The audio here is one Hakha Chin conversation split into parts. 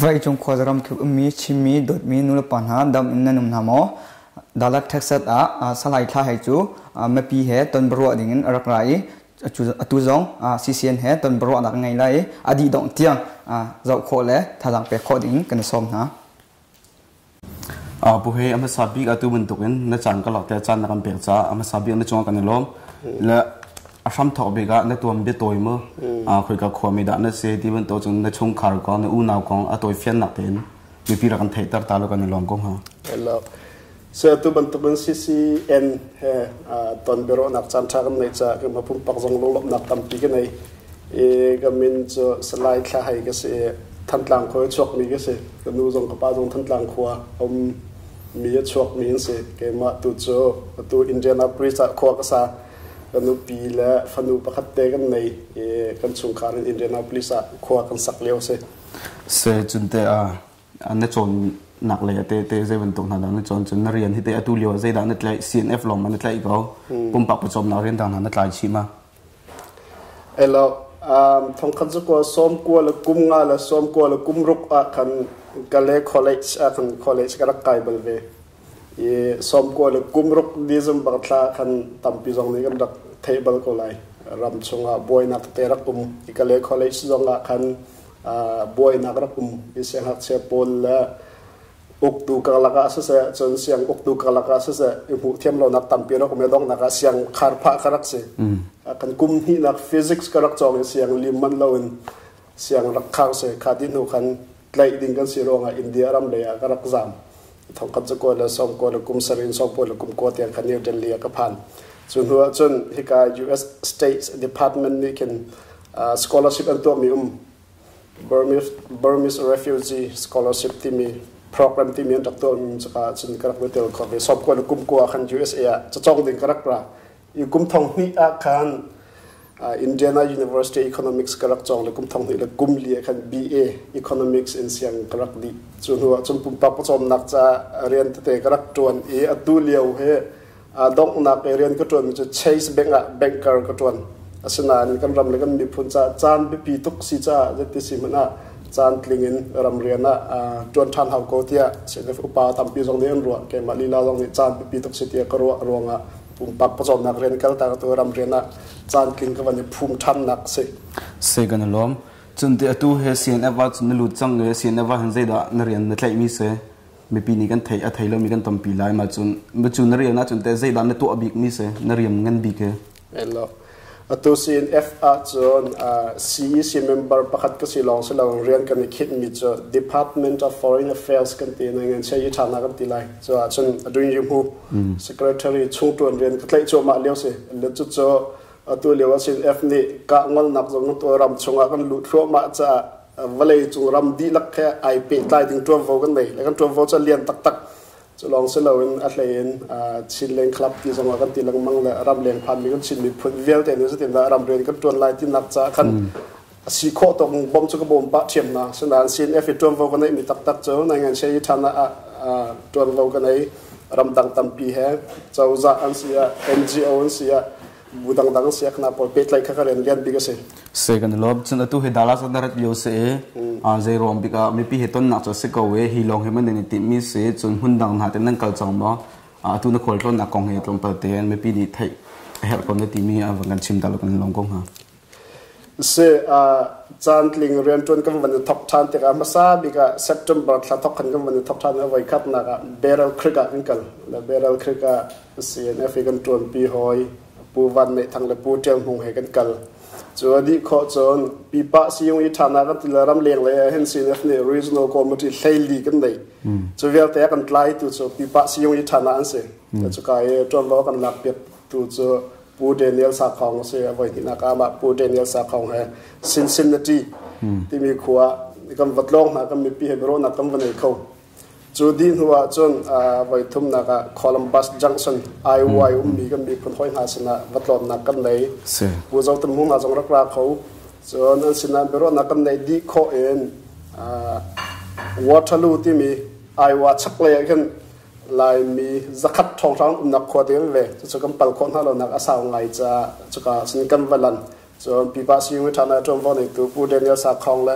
Vawleicung khuaza ramkip ummi Chinmi dawtmi nulepa hna dam in nan um hna maw? Dallas, Texas ah Salai Thla Hei cu mipi he ton biaruah dingin a rak ra i atu zong CCN he ton biaruahnak a ngei lai i a dih dongh tiang zoh khawh le thazaang pek khawh dingin kan i sawm hna. Pu Hei, a hmasa bik atu bantukin na caan ka lak te caan na kan pek caah a hmasa bik na cungah kan i lawm. Le a hramthawk bik ah na tuam bia tawi mu khoika khuami dah na si ti bantuk cun na chungkhar kong na unau kong a tawi fiannak tein mipi rak kan theihter ta lo kan i lawm ko hnga. Hello. Se atu bantukin CCN he ton biaruahnak caan ṭha kan neih caah kan pumpak zong lunglawmhnak tampi ka nei. I ka min cu Salai Thla Hei ka si i Thantlang khua i chuakmi ka si. Ka nu zong ka pa zong Thantlang khua um mi a chuakmi an si. Keimah tu cu atu Indianapolis ah khua ka sa. Ka nupi le fanu pakhat te kan nei i kan chungkhar in Indianapolis ah khua kan sak lio si. Se cunte ah na cawnnak lei te te zei bantuk hna dah na cawn cun na rian hi te atu lio ah zeidah na tlaih CNF lawng ma na tlaih ko pumpak pawcawmnak rian dang hna na tlai chih ma? Elo, thongkhat cu kaw 90 le kum nga le 90 le kum ruk ah khan Kale College ah khan college ka rak kai bal ve. I 90 le kum ruk December thla khan tampi zong nih kan rak theih bal ko lai. Ram chungah buainak tete rak um. I Kale College zong ah khan buainak rak um. I siangngakchia pawl le uktu karlak ah siseh cun siang uktu karlak ah siseh i hmuh thiam lonak tampi rak um i donghnak ah siang khar phah ka rak si. Kan kum hnihnak physics ka rak cawng i siang lim manh loin siang rak khar si. Kha ti hnu khan tlaih ding kan si ruangah India ram lei ah ka rak zam. Thongkhat zakua le sawmkua le kum sarih in sawmpua le kum kua tiang khan New Delhi ah ka phan. Cu hnu ah cun hika US State Department nih khin scholarship an tuahmi um Burmese Refugee Scholarship timi program timi an rak tuahmi caka cun ka rak tel kho ve. Sawmkua le kum kua khan USA ah cacawng ding ka rak ra. I kum thong hnih ah khan Indiana University Economics ka rak cawng le kum thong hnih le kum li ah khan BA Economics in siang ka rak dih. Cu hnu ah cun pumpak pawcawmnak ca rian tete ka rak ṭuan i atu lio hi donghnak i rian ka ṭuanmi cu Chase Bank ah banker ka ṭuan. Asinain kan ram le kan miphun caah caan biapi tuk si caah zeiti si hmanh ah caan tling in ram rian ah ṭuan ṭhan hau ko tiah CNF upa tampi zong nih an ruah. Keimah lila zong nih caan biapi tuk si tiah ka ruah ruangah pumpak pawcawmnak rian kal tak tu ram rian ah caan tling ka van i phum ṭhannak si. Se kan i lawm. Cun ti atu he CNF ah cun na lut cang i CNF ah hin zeidah na rian na tlaihmi si? Mipi nih kan theih a thei lomi kan tampi lai ma cun cun na rian ahcun teh zeidah na tuah bik mi si na rian ngan bik he? Hello. Atu sin F ahcun CEC member pakhat ka si lawng si lo rian kan i khinh mi cu Department of Foreign Affairs kan ti na ngan che tha na kan ti lai. Cu ahcun adun yu mu secretary chungtuan rian ka tlaih cuahmah lio si. Le cu cu atu lio ah sin F nih ka ngolnak zong tu ram chungah kan luh thluahmah caah vawlei cung ram dihlak he ai pehtlai ding ṭuanvo kan nei le kan ṭuanvo cu a lian taktak. Cu lawng si loin a hlei in Chinland Club ti zong ah kan ti lengmang le ramleng phanmi kan Chin miphun vialte nih zeitindah ramrian kan ṭuan lai tinak caah khan a si khawh tawk bawm cu ka bawm pah ṭhiam hna. Asinain CNF i ṭuanvo ka neihmi taktak cu nai se i ṭhan ah ṭuanvo ka nei. Ramdang tampi he cozah an si ah NGO an si ah bu dangdang siaknak pawl pehtlaih kha ka rian lian bik a si. Se kan lawm. Cun atu hi Dallas na rat lio si i zei ruang bik ah mipi he tonnak cu a si ko i hi lawng hi man nan i timhmi si cun hmun dang hna te nan kal cang maw? Atu na khualtlawnnak kong he tlawmpal te mipi nih theih a herh ko na timi a van kan chim ta lo kan lawm ko hnga. Si caan tling rianṭuan kan van i thok ṭhan tikah hmasa bik ah September thla thok khan kan van i thok ṭhan i voi khatnak ah Barrel Creek ah kan kal. Barrel Creek ah CNF i kan ṭuanpi hawi Pu Van Neih Thang le Pu Ṭial Hmung he kan kal. Cu a dih khawh cun pipa siyung i ṭhanak kan ti le ramleng lei ah hin CNF nih Regional Committee hleili kan nei. Cu vialte a kan tlaitu cu pipa siyung i ṭhanak an si. Cuka i ṭuanvo kan lakpiak tu cu Pu Daniel Sakhong a si. A voi hnihnak ah mah Pu Daniel Sakhong he Cincinnati timi khua kan va tlawng hna, kan mipi he biaruahnak kan va nei kho. Cu dih hnu ahcun voi thumnak ah Columbus Junction, Iowa i ummi kan miphun hawi hna sinah va tlawnnak kan nei. Pu Zo Tum Hmung hna zong rak ra kho. Cun an sinah biaruahnak kan neih dih khawh in Waterloo timi Iowa chaklei ah khin Laimi zakhat ṭhawnghrang umnak khua te ve. Cucu kan pal khawh hna lonak a sau ngai caah cuka cun kan va lan. Cun pipa siyung i ṭhan ah ṭuanvo neitu Pu Daniel Sakhong le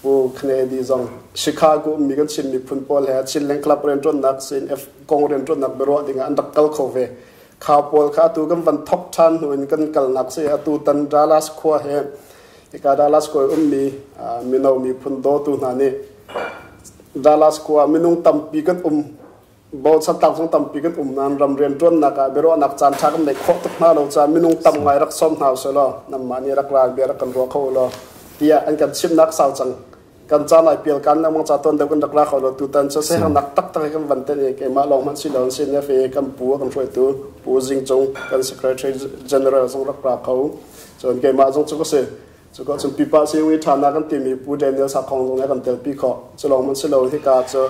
Pu Kennedy zong Chicago ummi kan Chin miphun pawl he Chinland Club rianṭuannak CNF kong rianṭuannak biaruah dingah an rak kal kho ve. Kha pawl kha atu kan van thok ṭhan hnu in kan kalnak si. Atu tan Dallas khua he hika Dallas khua ummi mino miphun dawtu hna nih Dallas khua minung tampi kan um bochan tlak zong tampi kan um nain ram rianṭuannak ah biaruahnak caan ṭha kan neih khawh tuk hna lo caah minung tam ngai rak sawm hna usih law nanmah nih rak ral bia rak kan ruah kho u law tiah an kan chimhnak sau cang. Kan caan ai pial kan lengmang ca tuan deuh kan rak ra kho lo. Tutan cu siaherhnak taktak hi kan van ten i keimah lawng hmanh si lo in CNF i kan pu a kan hruaitu Pu Zing Cung kan Secretary General zong rak ra kho. Cun keimah zong cu ka si. Cu ko cun pipa siangui ṭha kan timi Pu Daniel Sakhong zong nih kan telpi khawh. Cu lawng hmanh si lo hika cu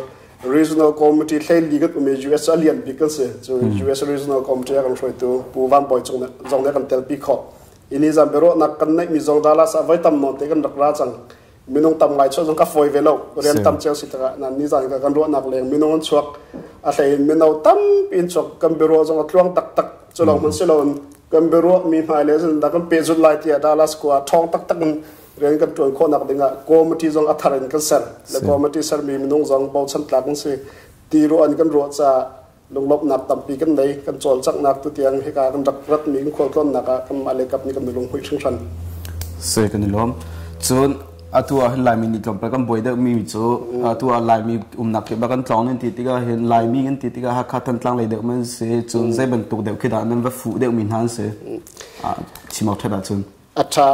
Regional Committee hleili kan um i US cu a lian bik kan si. Cu US Regional Committee a kan hruaitu Pu Van Bawi Cung zong nih kan telpi khawh. Ini zan biaruahnak kan neihmi zong Dallas ah voi tam nawn te kan rak ra cang. Minung tam ngai chuah zong ka fawi ve lo. Rian tam cio si tikah nan ni zan ka kan ruahnak leng minung an chuak. A hlei in mino tampi in chuak kan biaruah zong a tluang taktak. Cu lawng hmanh si loin kan biaruah mi hmai le zan kan pehzulh lai tiah Dallas khua ṭhawng taktak in rian kan ṭuan khawhnak dingah committee zong a thar in kan ser. Le committee sermi minung zong bochan tlak an si. Ti ruah in kan ruah caah lunglawmhnak tampi kan nei. Kan cawlcanghnak tutiang hika kan rak ratmi kan khualtlawnnak ah kanmah le kap nih kan lunghmuih hringhran. Si kan i lawm. Cun atu ah hin Laimi nih tlawmpal kan buai deuhmi cu atu ah Laimi umnak kip ah kan tlawng nan ti tikah hin Laimi kan ti tikah Hakha Thantlang lei deuh man si cun zei bantuk deuh khi dah nan va fuh deuhmi hna an si chim awk ṭhat ahcun. A ṭha.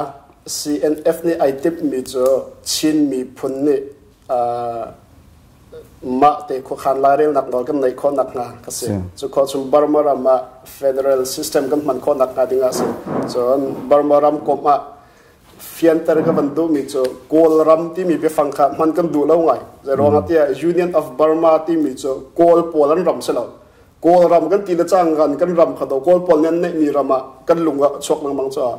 CNF nih ai timhmi cu Chin miphun nih mah te khuakhan lairelnak nawl kan neih khawh nakhnga ka si. Cu khawh chung Burma ram ah federal system kan hman khawh nakhnga ding ah si. Cun Burma ram komh ah fianter ka van duhmi cu Kawlram timi biafang kha hman kan duh lo ngai. Zeiruang ah tiah Union of Burma timi cu Kawl pawl an ram si lo. Kawlram kan ti le cang kan kan ram kha do Kawl pawl nih an neihmi ram ah kan lung ah chuak lengmang cu ah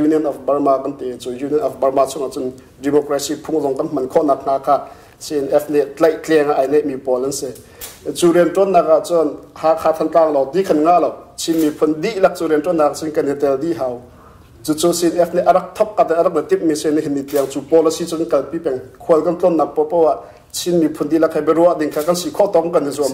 Union of Burma kan ti cu Union of Burma chungah cun democracy phung zong kan hman khawhnak hnga kha CNF nih tlaihtleng ah ai neihmi pawl an si. Cu rianṭuannak ah cun Hakha Thantlang lo ti khan ngah lo Chin miphun dihlak cu rianṭuannak cun kan i tel dih hau. Cucu CNF nih a rak thok ka a rak na timhmi si nihin ni tiang cu policy cun kalpi peng khual kan tlawnnak popoh ah Chin miphun dihlak he biaruah ding kha kan si khawh tong kan i zuam.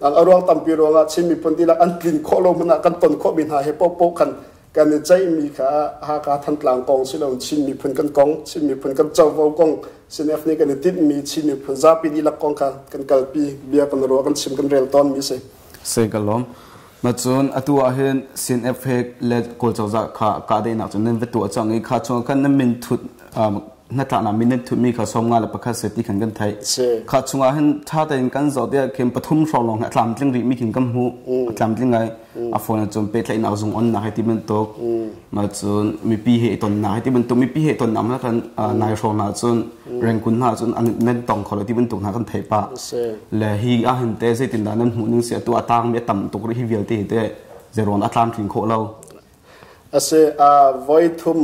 A ruang tampi ruangah Chin miphun dihlak an tlin khawh lo hmanh ah kan ton khawhmi hna he popoh kan kan i ceihmi kha Hakha Thantlang kong si lo Chin miphun kan kong Chin miphun kan covo kong CNF nih kan i tinhmi Chin miphun zapi dihlak kong kha kan kalpi bia kan ruah kan chim kan rel tawnmi si. Si ka lawm. Ma cun atu ah hin CNF he le Kawl cozah kha kahdaihnak cu nan va tuah cang i kha chung khan nan min thut hnatlaknak min nan thutmi kha 51 se ti khan kan theih. Kha chungah hin ṭha tein kan zoh tiah khin pathum hrawng lawng a tlamtling rihmi khin kan hmuh. A tlamtling ngai. A phone cun pehtlaihnak zung onnak he ti bantuk. Ma cun mipi he i tonnak he ti bantuk mipi he tonnak na kan nai hrawng hna cun rengkun hna cun nan tong kho lo ti bantuk hna kan theih pah. Le hi ah hin te zeitindah nan hmuh ning si atu a tang mi a tam tuk rih hi vialte hi te zeirawn a tlamtling khawh lo. Ase a voi thum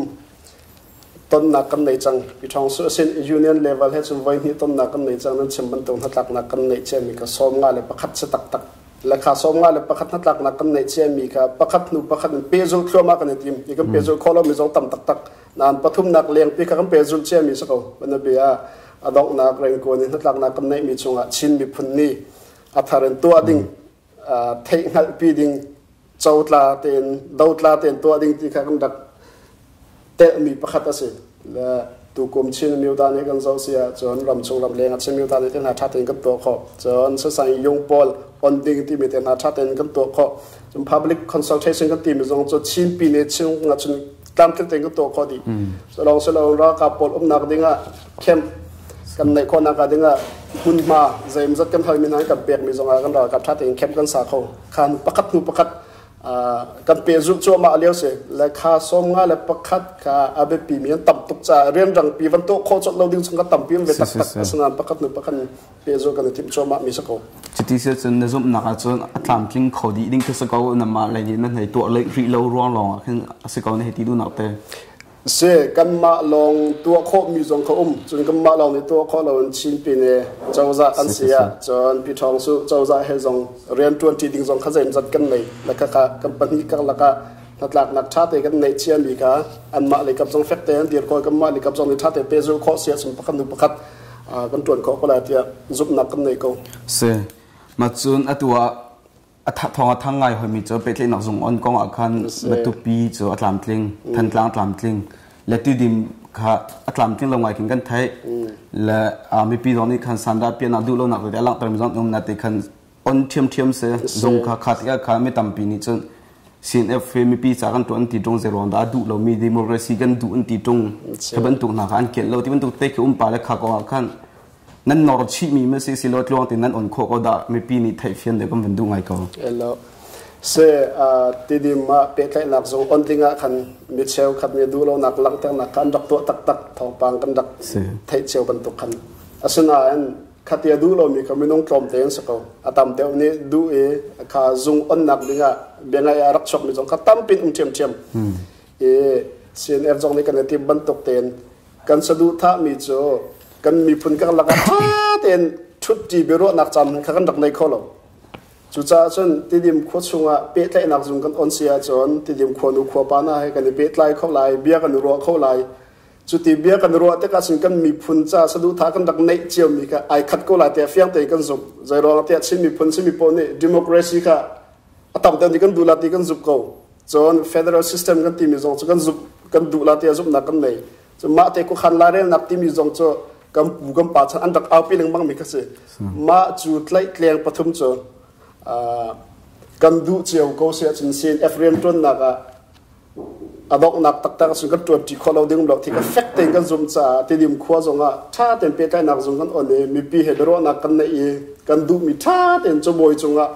tonnak kan nei cang. Pi Thawng Su asin union level he cun voi hnih tonnak kan nei cang. Nan chim bantuk hnatlaknak kan neih ciami kha 51 si taktak. Le kha 51 hnatlaknak kan neih ciami kha pakhat hnu pakhat in pehzulh thluahmah kan i tim. I kan pehzulh khawh lomi zong tam taktak. Nain pathumnak lengpi kha kan pehzulh ciami si ko. Banabia a donghnak rengkuan in hnatlaknak kan neihmi chungah Chin miphun nih a thar in tuah ding theihhngalhpi ding cotla tein dotla tein tuah ding ti kha kan rak telhmi pakhat a si. Le tukum Chin Amyota nih kan zoh si ahcun ramchung ramleng ah Chin Amyota nih te hna ṭha tein kan tuah khawh. Cun sasang yung pawl on ding timi te hna ṭha tein kan tuah khawh. Cun public consultation kan timi zong cu Chin pine chung ah cun tlamtling tein kan tuah khawh dih. Cu lawng si lo ralkap pawl umnak ding ah camp kan neih khawhnak ding ah hmunhma zeimzat kan halmi hna kan pekmi zong ah kan ralkap ṭha tein camp kan sa kho. Khan pakhat hnu pakhat kan pehzulh cuahmah lio si le kha 51 kha a biapi mi an tam tuk caah rianrang pi van tuah khawh colh lo ding chung ka tampi an ve taktak asinain pakhat nu pakhat pehzulh kan i timh cuahmah mi si ko. Cuti si cun na zumhnak ahcun a tlamtling kho dih ding khi si ko na mah lei nih na hnei tuah rih lo ruang lawng ah khin a si ko na hei ti duhnak te. Si, kanmah lawng tuah khawhmi zong kha um. Cun kanmah lawng nih tuah khawh loin Chin Pyine cozah kan si ah cun Pi Thawng Su cozah he zong rianṭuanṭi ding zong kha zeimzat kan nei. Le khakha kan pahnih karlak ah Hnatlaknak ṭha te kan neih ciami kha anmah lei kap zong fek te an dir ko, kanmah lei kap zong nih ṭha te pehzulh khawh si ahcun pakhat hnu pakhat kan ṭuan khawh ko lai tiah zumhnak kan nei ko. Si. Mah cun atu ah a thawng a thang ngai hoimi cu pehtlaihnak zung on kong ah khan Matupi cu a tlamtling, Thantlang tlamtling, le Tidim kha a tlamtling lo ngai khin kan theih. Le mipi zong nih khan sandah piahnak duh lonak tete a langhtermi zong um na te khan on ṭhiamṭhiam si. Zung kha kha tikah kha mi tampi nih cun CNF hi mipi ca kan ṭuan ti ṭung zeiruang dah a duh lomi democracy kan duh an ti ṭung kha bantuk hna kha an kelh lo ti bantuk te khi um pa le kha kong ah khan nan nor chihmi ma si si lo tluang tin nan on khawh ko dah mipi nih theihfian deuh kan van duh ngai ko. Hello. Se tidim ah pehtlaihnak zung on ding ah khan mi cheukhat nih duh lonak langhternak kha an rak tuah taktak thawngpang kan rak theih cio bantuk khan. Asinain khati a duh lomi kha minung tlawmte an si ko. A tam deuh nih duh i kha zung onnak ding ah biangai ah rak chuakmi zong kha tampin um ṭhiamṭhiam. I CNF zong nih kan i tim bantuk tein kan saduhthahmi cu kan miphun karlak ah ṭha tein ṭhutṭi biaruahnak caan kha kan rak nei kho lo. Cucaah cun Tidim khua chungah pehtlaihnak zung kan on si ahcun Tidim khuanu khuapa hna he kan i pehtlai kho lai, bia kan i ruah kho lai. Cuti bia kan ruah tikah cun kan miphun ca saduhthah kan rak neih ciomi kha ai khat ko lai tiah fiang tein kan zumh. Zeiruang tiah Chin miphun Chin mipawl nih democracy kha a tam deuh nih kan duh la ti kan zumh ko. Cun federal system kan timi zong cu kan zumh kan duh la tiah zumhnak kan nei. Cun mah te khuakhan lairelnak timi zong cu kan pu kan pa chan an rak aupi lengmang mi kha si. Mah cu tlaihtleng pathum cu kan duh cio ko si ahcun CNF rianṭuannak ah a donghnak taktak ahcun kan ṭuanṭi khawh lo ding lo thi ka fek tein kan zumh caah Tidim khua zong ah ṭha tein pehtlaihnak zung kan on i mipi he biaruahnak kan neih i kan duhmi ṭha tein cabuai cungah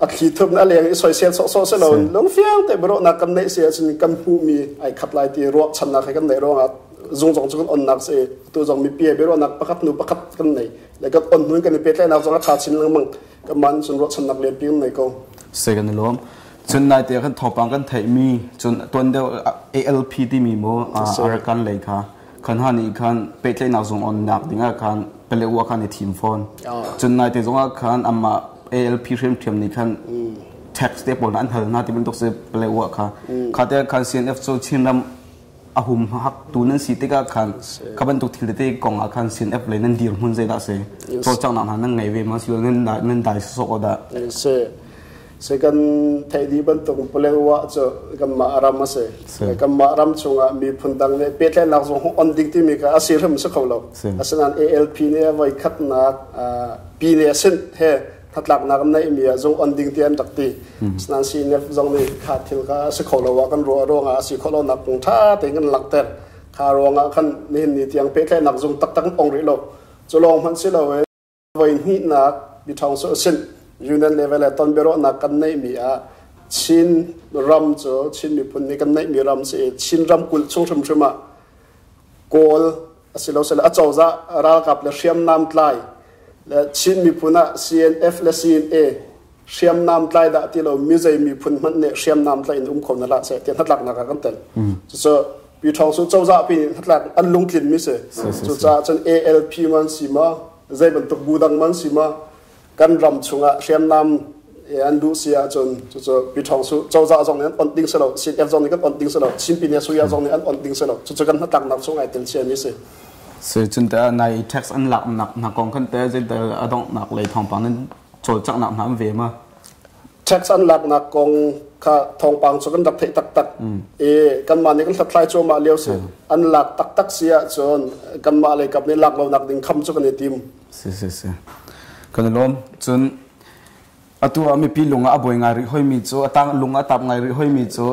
a thli thup a leng i soisel sawhsawh si lo lungfiang te biaruahnak kan neih si ahcun kan hmuhmi ai khat lai ti ruahchannak he kan neih ruangah zung zong cu kan onnak si tu zong mipi he biaruahnak pakhat hnu pakhat kan nei le kan on hnu in kan i pehtlaihnak zong a ṭha chin lengmang kan man cun ruahchannak lianpi kan nei ko. Se kan i lawm. Cun naite kan thawngpang kan theihmi cun tuan deuh ALP timi mu Arakan lei kha khan ha nih khan pehtlaihnak zung onnak dingah khan Palewa khan i thim fawn. Cun naite zongah khan amah ALP hrimhrim nih khan tax te pawl an hal hna ti bantuk si Palewa kha. Kha te khan CNF cu Chinram a hum hak tu nan si tikah khan kha bantuk thil tete kong ah khan CNF lei nan dir hmun zeidah si cawlcanghnak hna nan ngei ve ma si nan nan dai sawsawh ko dah. Si. Si kan theih dih bantuk Palewa cu kanmah ram a si. Kanmah ram chungah miphun dang nih pehtlaihnak zong on ding timi kha a si hrim si kho lo. Asinain ALP nih a voi khatnak pi nih a sinh he hnatlaknak an neihmi ah zung on ding ti an rak ti. Asinain CNF zong nih kha thil kha a si kho lo ah kan ruah ruangah a si khawh lonak kong ṭha tein kan langhter. Kha ruangah khan nihin ni tiang pehtlaihnak zung taktak an ong rih lo. Cu lawng hmanh si lo voi hnihnak biṭhawng cu a sinh. Union level le ton biaruahnak kan neihmi ah Chin ram cu Chin miphun nih kan neihmi ram si i Chin ramkulh chung hrimhrim ah Kawl asilosile acozah ralkap le hriamnam tlai le Chin miphun ah CNF le CNA hriamnam tlai dah ti lo mi zei miphun hmanh nih hriamnam tlai in um kho na hlah seh ti hnatlaknak ah kan tel. Cucu Pi Thawng Su cozah pi hnatlak an lungtlin mi si. Cucaah cun ALP man si ma zei bantuk bu dang man si ma kan ram chungah hriamnam an duh si ahcun cucu Pi Thawng Su cozah zong nih an onh ding si lo CNF zong nih kan onh ding si lo Chin Pine Suya zong nih an onh ding si lo cucu kan hnatlaknak chung ai tel cia mi si. Si cun te nai tax an lak nak na kong khan te zei a donghnak lei thawngpang nan cawlcanghnak hna an ve ma? Tax an laknak kong kha thawngpang cu kan rak theih taktak i kanmah nih kan hlathlai cuahmah lio si. An lak taktak si ahcun kanmah lei kap nih lak lonak ding kham cu kan i tim. Si si si. Kan i lawm. Cun atu ah mipi lung ah a buai ngai rih hoimi cu a tang lung a tap ngai rih hoimi cu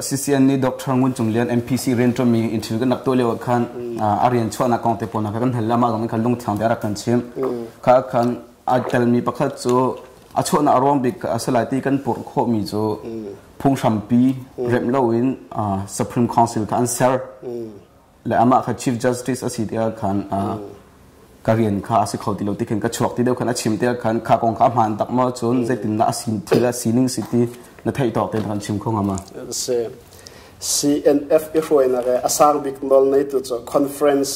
CCN nih Dr. Ngun Cung Lian MPC rianṭuanmi interview kan rak tuah lio ah khan a rian chuahnak kong te pawl hna kha kan hal amah zong khan lungthiang te a rak kan chimh. Kha khan a telmi pakhat cu a chuahnak a ruang bik a si lai ti kan purh khawhmi cu phunghrampi remh loin Supreme Council kha an ser le amah kha Chief Justice a si tikah khan ka rian kha a si kho ti lo ti khin ka chuak ti deuh khan a chim tikah khan kha kong kha a hmaan tak maw cun zeitindah a sin thil a sining si ti na theih tawk te kan chim kho hnga ma? Si. CNF i hruainak i a sang bik nawl neitu cu conference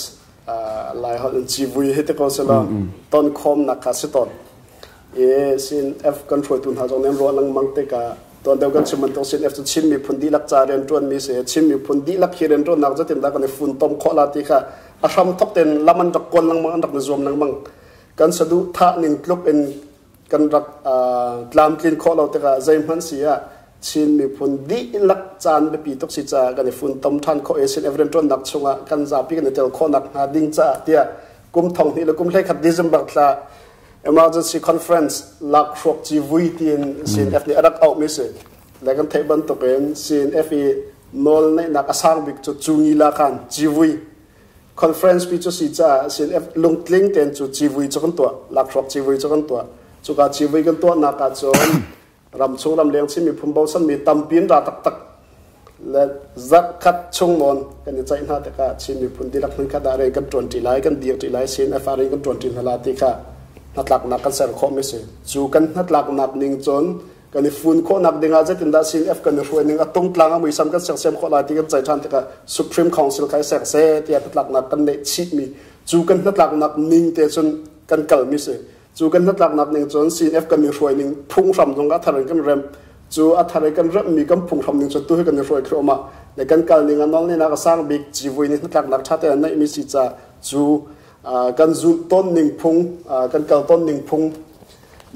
Laiholh in civui hi ti ko selaw tonkhawmnak kha si tawn. I CNF kan hruaitu hna zong nih an ruah lengmang tikah Tuan deuh kan chim bantuk CNF cu Chin miphun dihlak ca rianṭuanmi si. Chin miphun dihlak hi rianṭuannak zeitindah kan i funtom khawh la ti kha a hramthok tein lam an rak kawl lengmang, an rak i zuam lengmang. Kan saduhthah ning tluk in kan rak tlamtlin khawh lo tikah zeihmanh si ah Chin miphun dihlak caan biapi tuk si caah kan i funtom ṭhan khawh i CNF rianṭuannak chungah kan zapi kan i tel khawhnak hnga ding caah tiah kum thong hnih le kum 11 December thla emergency conference lakhruak civui tiin CNF nih a rak auhmi si. Le kan theih bantukin CNF i nawl neihnak a sang bik cu Cungila khan civui conference pi cu si caah CNF lungtling tein cu civui cu kan tuah, lakhruak civui cu kan tuah. Cuka civui kan tuahnak ah cun ramchung ramleng Chin miphun bochanmi tampi in ra taktak le zarhkhat chung nawn kan i ceih hna tikah Chin miphun dihlak hmunkhat ah rian kan ṭuanṭi lai, kan dirṭi lai, CNF ah rian kan ṭuanṭi hna lai ti kha hnatlaknak kan ser khawhmi si. Cu kan hnatlaknak ning cun kan i fun khawhnak ding ah zeitindah CNF kan i hruai ning a tungtlang a muisam kan sersiam khawh lai ti kan ceih ṭhan tikah Supreme Council kha i ser seh tiah hnatlaknak kan neih chihmi cu kan hnatlaknak ning te cun kan kalmi si. Cu kan hnatlaknak ning cun CNF kan i hruai ning phunghram zong a thar in kan remh. Cu a thar i kan remhmi kan phunghram ning cun tu hi kan i hruai thluahmah. Le kan kal ning a nawl nak a sang bik civui nih hnatlaknak ṭha tein a neihmi si ca cu kan zulh tawn ning phung kan kal tawn ning phung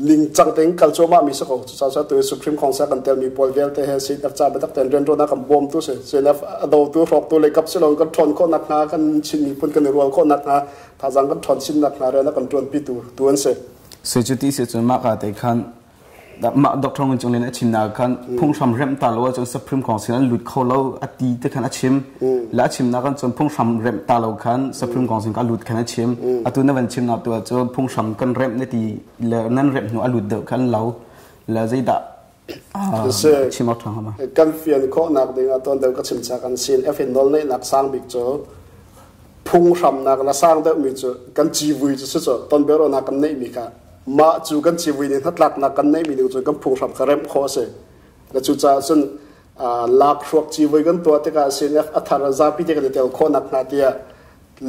ningcang tein kal cuahmah mi si ko. Cucaah tu Supreme Council kan telmi pawl vialte he CNF ca biatak tein rianṭuan kan bawmtu si. CNF a dotu hrawktu lei kap si lo kan ṭhawn khawh nakhnga kan Chin miphun kan i rual khawh nakhnga thazaang kan ṭhawn chin nakhnga rian a kan ṭuanpitu tu an si. Sui cu ti si cun mah ka te khan mah Dr. Ngun Cung Lian a chimnak khan phunghram remh ta lo ahcun Supreme Council an lut kho lo a ti te khan a chim. Le a chimnak kan cun phunghram remh ta lo khan Supreme Council ka lut khan a chim. Atu na van chimnak tu ahcun phunghram kan remh na ti le nan remh hnu a lut deuh khan lo le zeidah chim awk ṭha hnga ma? Kan fian khawhnak ding ah tuan deuh ka chim cha kan sin FN nawl neihnak sang bik cu phunghramnak la sang deuhmi cu kan civui cu si cu tonbiaruahnak kan neihmi kha mah cu kan civui nih hnatlaknak kan neihmi ding cu kan phunghram kha remh khawh a si. Le cucaah cun lakhruak civui kan tuah tikah CNF a thar zapi te kan i tel khawhnak hnga tiah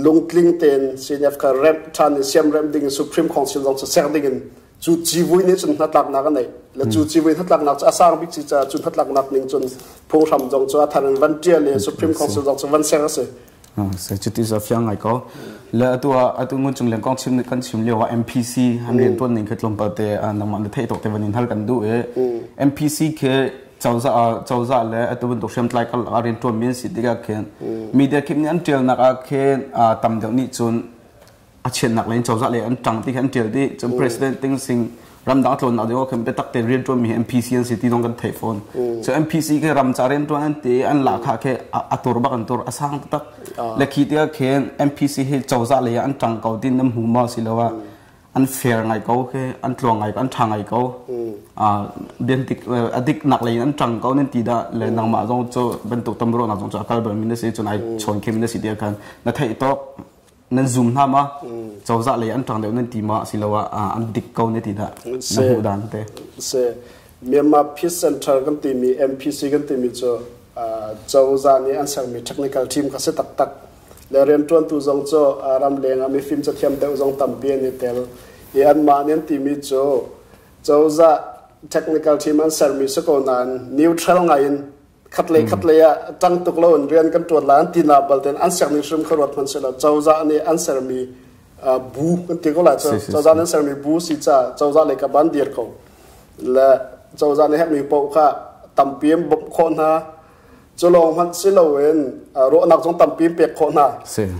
lungtling tein CNF kha remh ṭhan i siamremh ding in Supreme Council zong cu ser ding in cu civui nih cun hnatlaknak a nei le cu civui hnatlaknak cu a sang bik ci caah cu hnatlaknak ning cun phunghram zong cu a thar in van ṭial i Supreme Council zong cu van ser a si. Cuti cu a fiang ngai ko. Le atu ah atu ngun cung leng kong chim kan chim lio ah MPC han rian tuan ning kha tlawmpal te nangmah na theih tok te van in hal kan duh i MPC khi cozah cozah le atu bantuk hriamtlai kal ah rian tuan mi an si tikah khin media kip nih an tialnak ah khin tam deuh nih cun a chiatnak lei in cozah lei an ṭang ti kha an ṭial dih. Cun President Ting Sing ramdang tlawnnak ding khan biatak tein rianṭuan mi hi MPC an si ti zong kan theih fawn. So MPC khi ram ca rianṭuan an ti an lahkhah khi a tur bak an tur a sang taktak. Le khi tiah khin MPC hi cozah lei ah an ṭang ko tin nan hmu maw siloah an fair ngai ko khi an tluang ngai ko an ṭha ngai ko. Biantik a diknak lei in an ṭang ko nan ti dah le nangmah zong cu bantuk tamruahnak zong cu a kal bal mi na si cun ai chawn khem na si tiah khan na theih tawk nan zum hna ma cozah lei an ṭang deuh nan ti ma asiloah an dik ko ne ti dah na hmuh dan te? Se Myanmar Peace Center kan timi MPC kan timi cu cozah nih an sermi technical team kha si taktak le rianṭuantu zong cu ramleng ah mifim cathiam deuh zong tampi an i tel i anmah nih an timi cu cozah technical team an sermi si ko nain neutral ngai in khatlei khatlei ah ṭang tuk lo in rian kan ṭuan lai an ti na bal ten an sermi hrim kha ruat hmanh sila cozah nih an sermi bu kan ti ko lai cu cozah nih an sermi bu si ca cozah lei ka ban dir ko le cozah nih herhmi paoh kha tampi an bawmh khawh hna. Cu lawng hmanh si loin ruahnak zong tampi pek khawh hna.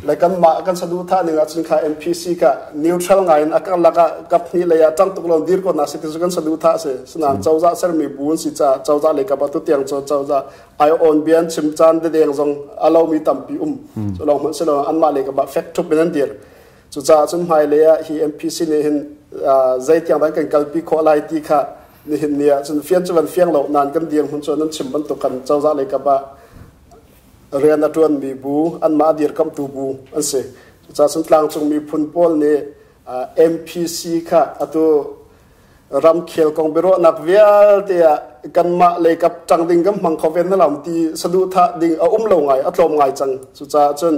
Le kanmah kan saduhthah ning ahcun kha MPC kha neutral ngai in a karlak ah kaphnih lei ah ṭang tuk lo dir ko hna si ti cu kan saduhthah a si. Sinain cozah sermi bu an si caah cozah lei kap ah tutiang cu cozah ai awn bia an chim caan dedeng zong a lomi tampi um. Cu lawng hmanh si lo anmah lei kap ah fek ṭhup in an dir. Cucaah cun hmailei ah hi MPC nih hin zeitiang dah kan kalpi khawh lai ti kha nihin ni ah cun fian cu van fiang lo nain kan dirhmun cu nan chim bantuk kan cozah lei kap ah rian a ṭuanmi bu anmah a dirkamhtu bu an si. Cucaah cun tlangcung miphun pawl nih MPC kha atu ramkhel kong biaruahnak vialte ah kanmah lei kap ṭang ding kan hmang kho ve na lam ti saduhthah ding a um lo ngai a tlawm ngai cang. Cucaah cun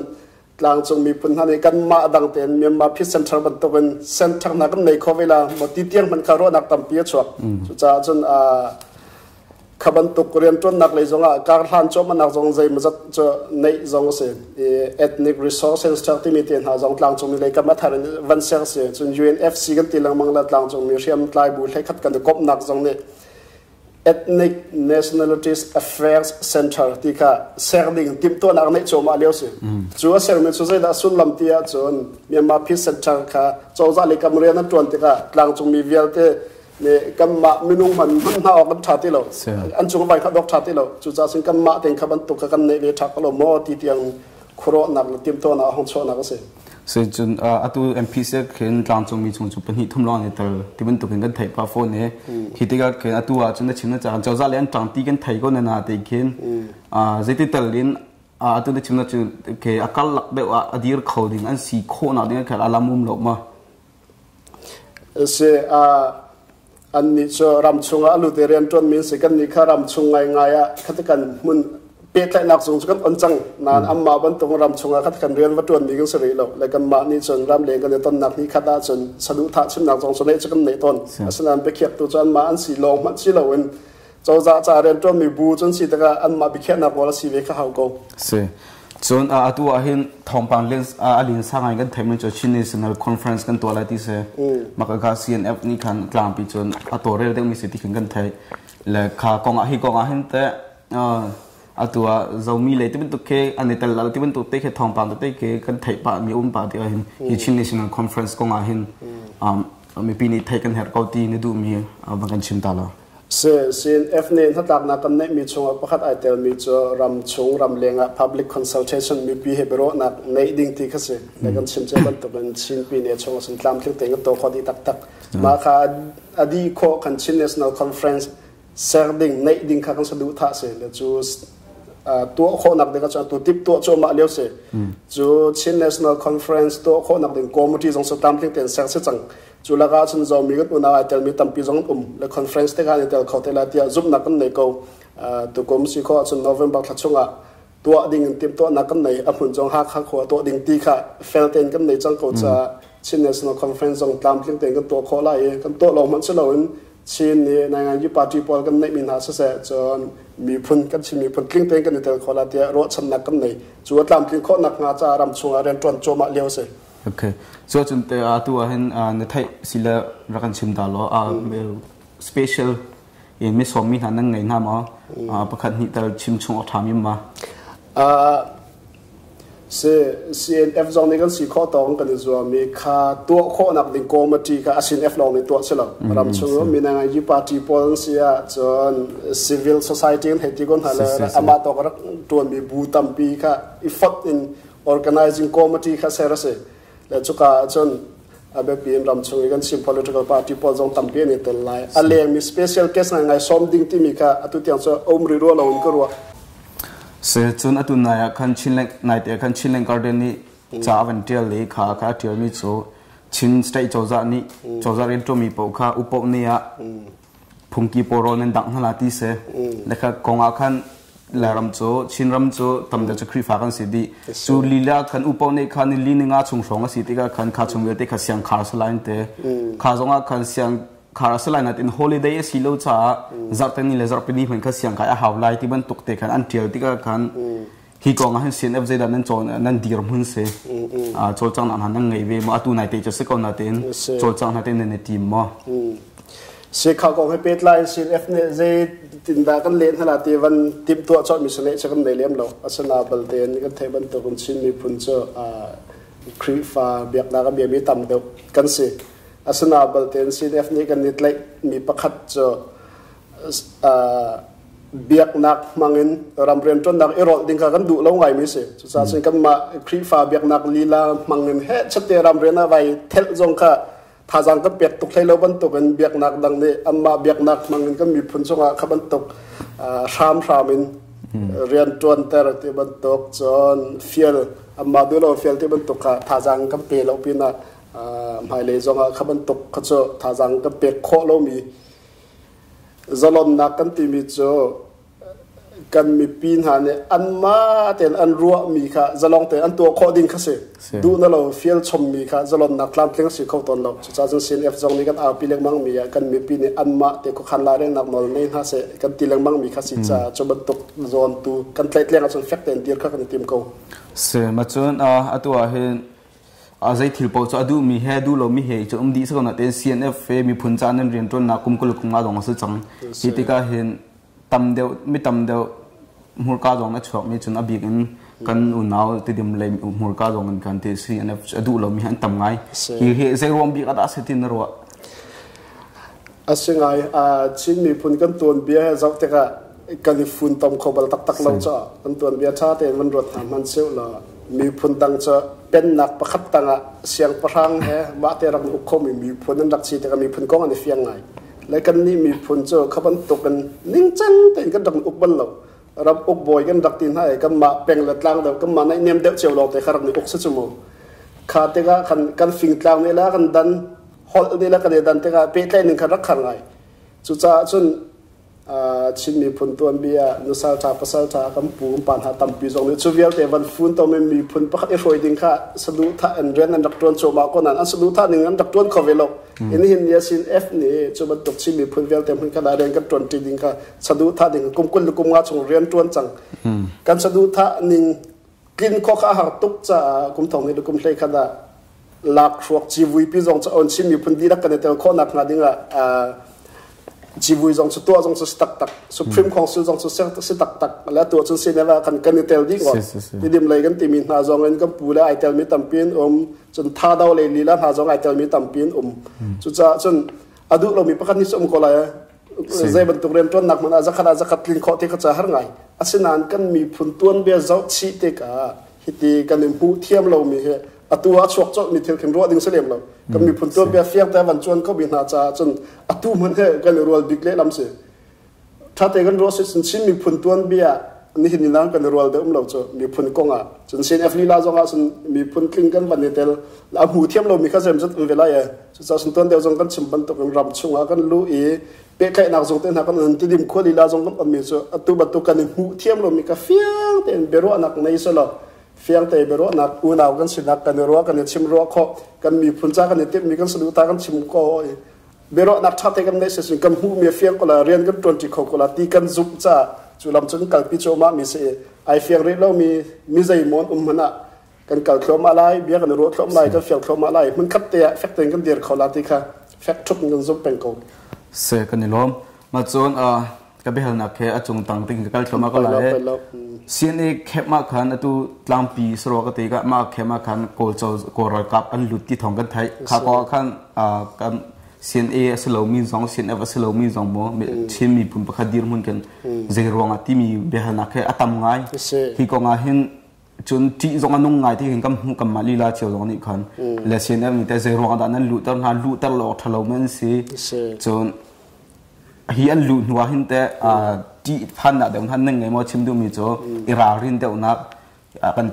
tlangcung miphun hna nih kanmah dang tein Myanmar Peace Center bantukin center hna kan nei kho ve la maw ti tiang hmanh kha ruahnak tampi a chuak. Cucaah cun. Kha bantuk rianṭuannak lei zongah karhlan cuahmahnak zong zeimawzat cu neih zong a si. I ethnic resource center timi te hna zong tlangcungmi lei kam a thar in van ser si. Cun UNFC kan ti lengmang le tlangcungmi hriamtlai bu hleikhat kan i komhnak zong nih Ethnic Nationalities Affairs Center ti kha ser ding timhtuahnak neih cuahmah lio si. Cu a sermi cu zeidah sullam ti ahcun Myanmar Peace Center kha cozah lei kam rian an ṭuan tikah tlangcungmi vialte nih kanmah minung hman hman hna awk an ṭha ti lo. An cung vai kha dok ṭha ti lo. Cucaah cun kanmah tein kha bantuk kha kan neih ve ṭha ko lo maw ti tiang khuaruahnak le timhtuahnak a hung chuahnak a si. Si cun atu MPC khin tlangcungmi chung cu pahnih thum lawng an i tel ti bantuk in kan theih pah fawn i khi tikah khin atu ah cun na chim na caan cozah le an ṭang ti kan thei ko na na te khin zeiti tal in atu na chim na cu ke a kal lak deuh ah a dir kho ding an si khawh nak ding khan a lam um lo ma. Si annih cu ram chungah a lut i rianṭuanmi an si. Kannih kha ram chung ngaingai ah khati kan hmun pehtlaihnak zung cu kan on cang. Nain anmah bantuk ram chungah khati kan rian va ṭuanmi kan si rih lo. Le kanmah nih cun ramleng kan i tonnak ni khat ahcun saduhthah chimnak zong cu neih cu kan neih tawn. Asinain biakhiaktu cu anmah an si lawng hmanh si loin cozah ca rianṭuanmi bu cun si tikah anmah biakhiahnak pawl a si ve kha hau ko. Si. Cun atu ah hin thawngpang a linsa ngai kan theihmi cu Chin National Conference kan tuah lai ti si. Maka kha CNF nih khan tlangpi cun a tawlrel deuhmi si ti khin kan theih. Le kha kong ah hi kong ah hin teh atu ah Zomi lei ti bantuk khi an i tel lo ti bantuk te khi thawngpang tete khi kan theih pah mi um pah ti ah hin hi Chin National Conference kong ah hin mipi nih theih kan herh ko ti na duhmi van kan chim ta lo. CNF nih hnatlaknak kan neihmi chungah pakhat ai telmi cu ramchung ramleng ah public consultation mipi he biaruahnak neih ding ti kha si. Le kan chim cia bantukin Chin Pyine chung ah cun tlamtling tein kan tuah khawh dih taktak. Mah kha a dih khawh kan Chin National Conference ser ding neih ding kha kan saduhthah si. Le cu tuah khawhnak ding ah cun atu tip tuah cuahmah lio si. Cu Chin National Conference tuah khawhnak ding committee zong cu tlamtling tein ser si cang. Cu lakah cun Zomi kan unau ai telmi tampi zong an um le conference te kha an i tel kho te lai tiah zumhnak kan nei ko. Tukum si khawh ahcun November thla chungah tuah ding in timhtuahnak kan nei. A hmun zong Hakha khua tuah ding ti kha fel tein kan nei cang ko caah Chin National Conference zong tlamtling tein kan tuah khawh lai i kan tuah lawng hmanh si loin Chin nih naingangi party pawl kan neihmi hna siseh cun miphun kan Chin miphun tling tein kan i tel khawh lai tiah ruahchannak kan nei. Cu a tlamtlin khawh nakhnga caah ram chungah rianṭuan cuahmah lio a si. Okay. So cun te atu ah hin na theih sile rak kan chim ta law special in mi sawm mi hna nan ngei hna maw? Pakhat hnih tal chim chung a ṭha mi ma? Si CNF zong nih kan si khawh tawng kan i zuam i kha tuah khawhnak ding committee kha a CNF lawng nih tuah si lo. Ram chung mi na party pawl an si ah cun civil society an hei ti ko hna le amah tawk rak ṭuanmi bu tampi kha i fonh in organizing committee kha ser a si. Le cuka ahcun a biapi in ram chung i kan Chin political party pawl zong tampi an i tel lai. A lengmi special case ngai sawm ding timi kha atu tiang cu um rih rua lo in ka ruah. Se cun atu nai ah khan Chinland nai te khan Chinland Garden nih ca a van tial i kha kha a tialmi cu Chin state cozah nih cozah rianṭuanmi paoh kha upoh ni ah phungki pawl rawl nan dangh hna la ti si. Le kha kong ah khan Lairam cu Chinram cu tam deuh cu Khrihfa kan si dih. Cu lila khan upo nih khan li ni nga chung hrawng a si tikah khan kha chung vialte kha siang khar salain te. Kha zong ah khan siang khar a salai natin holiday a si lo caah zarhteni le zarhpini hmanh kha siang kai a hau lai ti bantuk te khan an tial tikah khan hi kong ah hin CNF zeidah nan cawn nan dirhmun si cawlcanghnak hna nan ngei ve maw atu nai te cu si ko na tein cawlcanghnak te nan i tim maw Sikha kong he pehtlai in CNF nih zeitindah kan leh hna la ti van timhtuah cawhmi si leh cu kan nei lem lo. Asina balte in kan theih bantuk in Chin miphun cu Khrihfa biaknak a biami tam deuh kan si. Asina balte in CNF nih kan i tlaihmi pakhat cu biaknak hmangin ram rianṭuannak i rawlh ding kha kan duh lo ngaimi si. Cucaah cun kanmah Khrihfa biaknak lila hmangin heh chate ram rian ah vai thelh zong kha thazaang kan pek tuk hlei lo bantukin biaknak dang nih anmah biaknak hmangin kan miphun cungah kha bantuk hramhram in rianṭuanter ti bantuk cun fial anmah duh lo fial ti bantuk kha thazaang kan pe lo pinah hmailei zongah kha bantuk kha cu thazaang kan pek khawh lomi zalonnak kan timi cu Kan mipi hna nih anmah tein an ruahmi kha zalong tein an tuah khawh ding kha si. Duh na lo fial chommi kha zalonnak tlamtling si kho tawn lo. Cucaah cun CNF zong nih kan aupi lengmang mi ah kan mipi nih anmah te khuakhan lairelnak nawl nei hna seh kan ti lengmang mi kha si caah cu bantuk zawn tu kan tlaihtleng ahcun fek tein dir kha kan i tim ko. Si, ma cun atu ah hin zei thil paoh cu a duhmi he duh lomi he cu um dih si ko na tein CNF he miphun ca nan rianṭuannak kum 20 kum nga dong a si cang. Hi tikah hin tam deuh mi tam deuh hmurka zong a chuakmi cun a bik in kan unau tidim lei hmurka zong in kan ti CNF a duh lomi an tam ngai. Hi hi zei ruang bik ah dah si tin na ruah? A si ngai. Chin miphun kan tuanbia he zoh tikah kan i funtom kho bal taktak lo caah kan tuanbia ṭha tein van ruat hna hmanh seh law miphun dang cu pennak pakhat tangah siangpahrang he mah te rak uk khomi miphun an rak si tikah miphun kong an i fiang ngai. Le kannih miphun cu kha bantuk in ningcang tein kan rak uk bal lo. Ram uk bawi kan rak ti hna i kanmah peng le tlang deuh kanmah naihniam deuh cio lawng te kha rak ni uk si cu mu. Kha tikah khan kan fingtlang nih la kan dan holh nih la kan i dan tikah pehtlaih ning kha rak har ngai. Cucaah cun Chin miphun tuanbia nusal ṭha pasal ṭha kan pu kan pa hna tampi zong nih cu vialte van fun to mi miphun pakhat i hruai ding kha saduhthah in rian an rak ṭuan cuahmah ko nain an saduhthah ning an rak ṭuan kho ve lo. In hin ni asin F nih cu bantuk Chin miphun vialte hmun khat ah rian kan ṭuan ṭi ding kha saduhthah ding kum 20 le kum nga chung rian ṭuan cang. Kan saduhthah ning tlin khawh kha a har tuk caah kum thong hnih le kum hlei khat ah lakhruak civuipi zong cu on Chin miphun dihlak kan i tel khawh nakhnga ding ah civui zong cu tuah zong cu si taktak, Supreme Council zong cu si taktak le tuah cun sineva kan kan i tel dih ngawt. Tidim lei kan timi hna zong in kan pu le ai telmi tampi in um, cun thado lei lila hna zong ai telmi tampi in um. Cucaah cun a duh lomi pakhat nih cu um ko lai. Zei bantuk rianṭuannak hmanh ah zakhat ah zakhat tlin khawh ti kha ca har ngai. Asinain kan miphun tuanbia zoh chih tikah hiti kan i hmuh thiam lomi hi atu ah chuak colhmi thil khin ruah ding si lem lo. Kan miphun tuanbia fiang te van cuan khomi hna caah cun atu hmanh he kan i rual bik lehlam si. Ṭhate kan ruah si cun Chin miphun tuanbia nihin ni nang kan i rual deuh um lo cu miphun kong ah. Cun CNF lila zong ah cun miphun tling kan van i tel a hmu thiam lomi kha zeimzat um ve lai e. Cucaah cun tuan deuh zong kan chim bantuk in ram chung ah kan luh i pehtlaihnak zung te hna kan un tidim khua lila zong kan onmi cu atu bantuk kan i hmuh thiam lomi ka fiang tein biaruahnak nei selaw fiang te biaruahnak unau kan sinak kan i ruah kan i chim ruah khawh kan miphun ca kan i timhmi kan saduhta kan chim ko i biaruahnak ṭha te kan neih si kan hmuhmi a fiang ko la rian kan ṭuanṭi kho ko la ti kan zumh caah cu lam cun kalpi cuahmah mi si i ai fiang rih lomi mi zeimaw um hmanh ah kan kal thluahmah lai, bia kan i ruah thluahmah lai, kan fiang thluahmah lai, hmunkhat te ah fek tein kan dir kho la ti kha fek ṭhup in kan zumh peng ko. Se kan i lawm. Ma cun ka biahalnak he a cung tang ting ka kal thluahmah ko lai. CNA camp ah khan atu tlangpi sarwa ka te ka ma camp ah khan kawl kawl ralkap an lut ti thong kan theih. Kha ko khan kan CNA a si lomi zong CNF a si lomi zong mo Chin miphun pakhat dirhmun kan zei ruangah timi biahalnak he a tam ngai. Hi kong ah hin cun ṭih zong a nung ngai ti hin kan hmuh kanmah lila cio zong nih khan le CNF nih teh zei ruang ah dah nan luhter hna, luhter lo awk ṭhalo men si. Cun hi an luh hnu ah hin teh ṭih phannak deuh hna nan ngei maw? Chim duhmi cu i ralrin deuhnak kan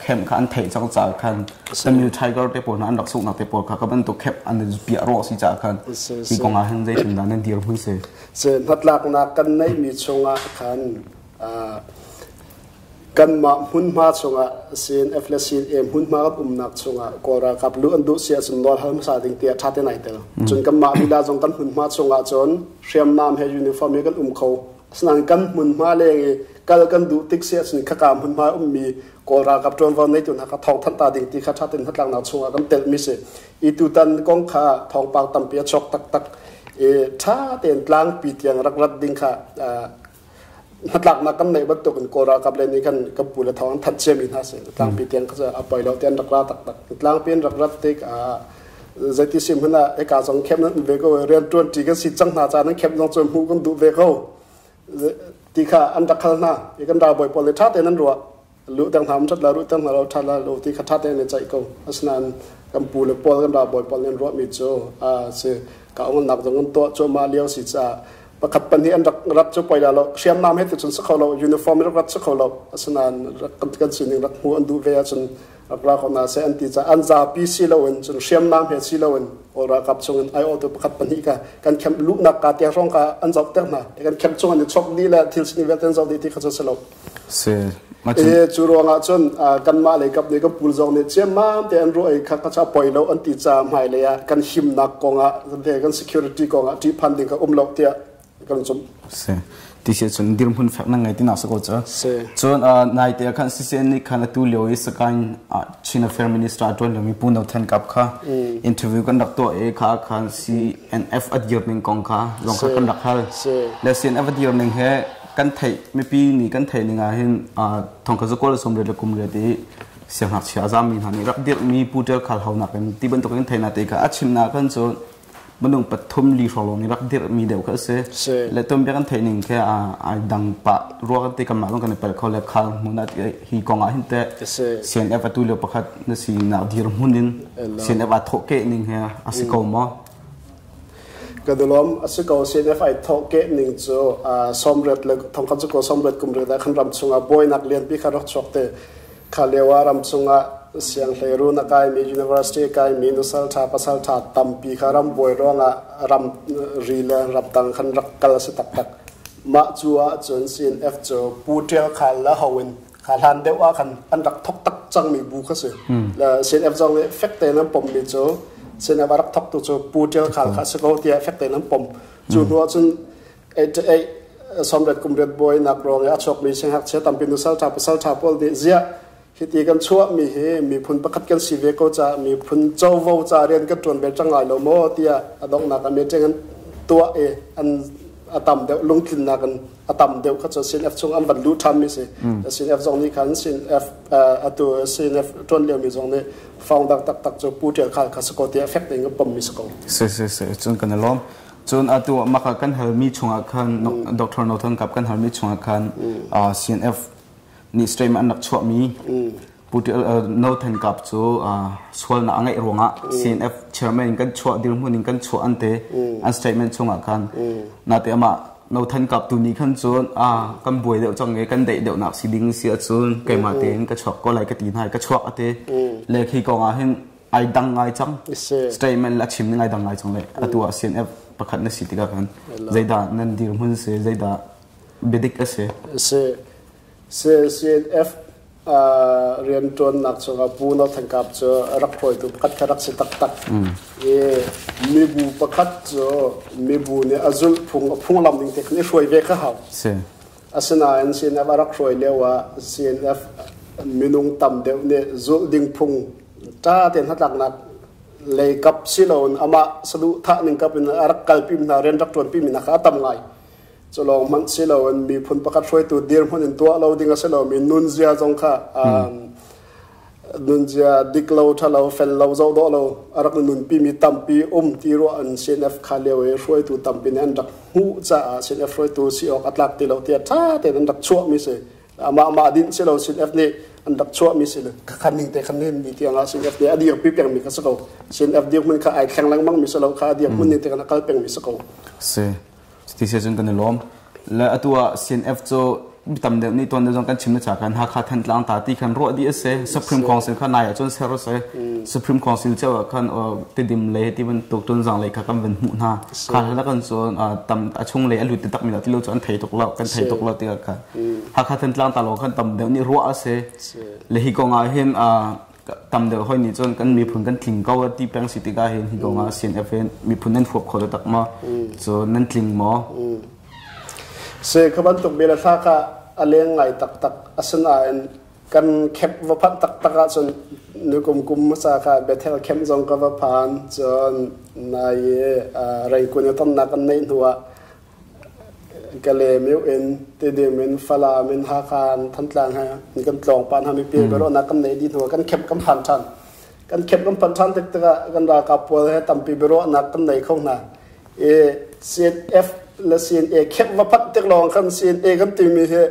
camp kha an theih cang caah khan Tamil Tiger te pawl hna an rak suknak te pawl kha ka bantuk camp an piah rawh si caah khan hi kong ah hin zeitindah nan dirhmun si? Hnatlaknak kan neihmi chungah khan Kanmah hmunhma chungah CNF le CNA hmunhma kan umnak chungah Kawl ralkap luh an duh si ahcun nawl hal hmasa ding tiah ṭha tein ai tel. Cun kanmah lila zong kan hmunhma chungah cun hriamnam he uniform he kan um kho. Asinain kan hmunhma leng i kal kan duh tik si ahcun khaka hmunhma ummi Kawl ralkap ṭuanvo neitu hna kha thawng thanh ta ding ti kha ṭha tein hnatlaknak chungah kan telhmi si. I tutan kong kha thawngpang tampi a chuak taktak i ṭha tein tlangpi tiang rak rat ding kha hnatlaknak kan neih bantuk in Kawl ralkap le nih khan kan pu le thawng an thanh ciami hna si. Tlangpi tiang kha a poi lo tian rak ra taktak. Tlangpi in rak rat tik ah zeiti sim hmanh ah eka zong khem nan ve ko, rian ṭuan ṭi kan si cang hna ca nan khem zong cu hmuh kan duh ve ko ti kha an rak hal hna i kan ralbawi pawl nih ṭha tein an ruah. Lu teng hna ṭhat la ru teng hna lo ṭhat la lo ti kha ṭha tein an ceih ko. Asinain kan pu le pawl kan ralbawi pawl nih an ruahmi cu a si ka nak zong an tuah cuahmah lio si caah pakhat pahnih an rak rat cu poi la lo, hriamnam he ti cun si kho lo, uniform rak rat si kho lo. Asinain kan sining rak hmu an duh ve ahcun Rak ra ko hna seh an ti caah an zapi si loin cun hriamnam he si loin Kawl ralkap chungin aiawhtu pakhat pahnih kha kan camp luhnak ka tiang hrawng kha an zohter hna. Kan camp chung an i chok dih le thil sining vialte an zoh dih ti kha cu si lo. Si. E, cu ruangah cun kanmah lei kap nih kan pul zong nih ciammam te an ruah i kha kha poi lo an ti ca hmailei ah kan himnak kongah kan security kongah ṭihphan ding kha um lo tiah kan zumh. Si. Ti si cun dirhmun fek na ngei ti nak si ko cu. Si. Cun naite ah khan CCN nih khan atu lio i Sagaing Chin Affair Minister a ṭuan liomi Pu No Than Kap kha interview kan rak tuah i kha khan CNF a dir ning kong kha zong kha kan rak hal. Le CNF a dir ning he kan theih mipi nih kan theih ning ah hin thongkhat zakua le 80 le kum riat i siangngakchia a zaammi hna nih rak dirhmi Pu Ṭial Khal haunak in ti bantuk in theihnak te kha a chimnak khan cun minung pathum li hrawng lawng nih rak dirhmi deuh kha a si. Le tuanbia kan theih ning khi ai dang pah rua kan ti kanmah zong kan i palh kho le khal hmun ah hi kong ah hin teh CNF atu lio pakhat na si nak dirhmun in CNF aa thawhkeh ning he a si ko maw? Ka dulom a si ko. CNF ai thawhkeh ning cu 80 le thongkhat cu ko 80 kum riat ah khan ram chungah buainak lianpi kha rak chuak te. Kha lio ah ram chungah sianghleirun a kaimi, university a kaimi nusal ṭha pasal ṭha tampi kha ram buai ruangah ram ri le ramtang khan rak kal a si taktak. Mah cu ahcun CNF cu Pu Ṭial Khal le ho in kha hlan deuh ah khan an rak thok tak cangmi bu kha si. Le CNF zong nih fek tein an pommi cu CNF a rak thoktu cu Pu Ṭial Khal kha a si ko tiah fek tein an pom. Cu hnu ahcun 88 sawmriat kum riat buainak ruang i a chuakmi siangngakchia tampi nusal ṭha pasal ṭha pawl nih ziah hiti kan chuahmi hi miphun pakhat kan si ve ko caah miphun covo ca rian kan ṭuan ve cang lai lo maw tiah a donghnak ah meeting an tuah i an a tam deuh lungtlinnak in a tam deuh kha cu CNF chung an van luh ṭhanmi si. CNF zong nih khan CNF atu CNF ṭuan liomi zong nih founder taktak cu Pu Ṭial Khal kha si ko tiah fek tein kan pommi si ko. Si si si cun kan i lawm. Cun atu maka kan halmi chungah khan Dr. No Than Kap kan halmi chungah khan CNF nih statement an rak chuahmi Pu No Than Kap cu sualnak a ngeih ruangah CNF chairman kan chuah dirhmun in kan chuah an te an statement chungah khan nate amah No Than Kap tu nih khan cun kan buai deuh cang i kan deih deuh nak si ding si ahcun keimah tein ka chuak ko lai ka ti hna ka chuak ate le khi kong ah hin ai dang ngai cang. Statement la chim ning ai dang ngai cang le atu ah CNF pakhat na si tikah khan zeidah nan dirhmun si, zeidah biadik a si? Si si CNF rianṭuannak chungah Pu No Than Kap cu rak hruaitu pakhat kha rak si taktak. I mibu pakhat cu mibu nih a zulh phung a phunglam ning te khan i hruai ve kha hau. Si. Asinain CNF a rak hruai lio ah CNF minung tam deuh nih zulh ding phung ṭha tein hnatlaknak lei kap siloin amah saduhthah ning kap in a rak kalpi hna rian rak ṭuanpi mi hna kha a tam ngai. Cu lawng hmanh siloin miphun pakhat hruaitu dirhmun in tuah lo ding a si lomi nunzia zong kha nunzia dik lo ṭha lo fel lo zoh dawh lo a rak nunpi mi tampi um ti ruah an CNF kha lio i hruaitu tampi nih an rak hmuh caah CNF hruaitu si awk a tlak ti lo tiah ṭha tein an rak chuahmi si. Amah mah dinh si lo CNF nih an rak chuahmi si. Khan ning te khan nin ni tiang ah CNF nih a dirpi pengmi kha si ko. CNF dirhmun kha ai thleng lengmang mi si lo kha a dirhmun ning te khan a kal pengmi si ko. Si. Ti se cun kan i lawm. Le atu ah CNF cu tam deuh nih tuan deuh zong kan chim na ca kan Hakha Thantlang ta ti khan ruah dih a si. Supreme Council kha nai ah cun ser a si. Supreme Council ceu ah khan Tidim lei ti bantuk Tunzang lei kha kan van hmuh hna. Kha hla kan cun tam a chung lei a lut tak mi ti lo cu an thei tuk lo kan thei tuk lo ti kha Hakha Thantlang ta lo khan tam deuh nih ruah a si. Le hi kong ah hin tam deuh hoi nih cun kan miphun kan tling ko ti peng si tikah hin hi kong ah CNF in miphun nan huap kho tak maw? Cu nan tling maw? Se kha bantuk bel thla kha a leng ngai taktak. Asinain kan khep va phanh taktak ahcun nukum kum hmasa kha Bethel camp zong ka va phan. Cun nai Rengkun i tonnak kan neih hnu ah Kale in Tidim in Falam in Hakha in Thantlang he kan tlawng pah hna. Mipi biaruahnak kan neih dih hnu ah kan camp kan phan ṭhan. Kan camp kan phan ṭhan tik tikah kan ralkap pawl he tampi biaruahnak kan nei kho hna. I CNF le CNA camp va phanh tik lawng khan CNA kan timi hi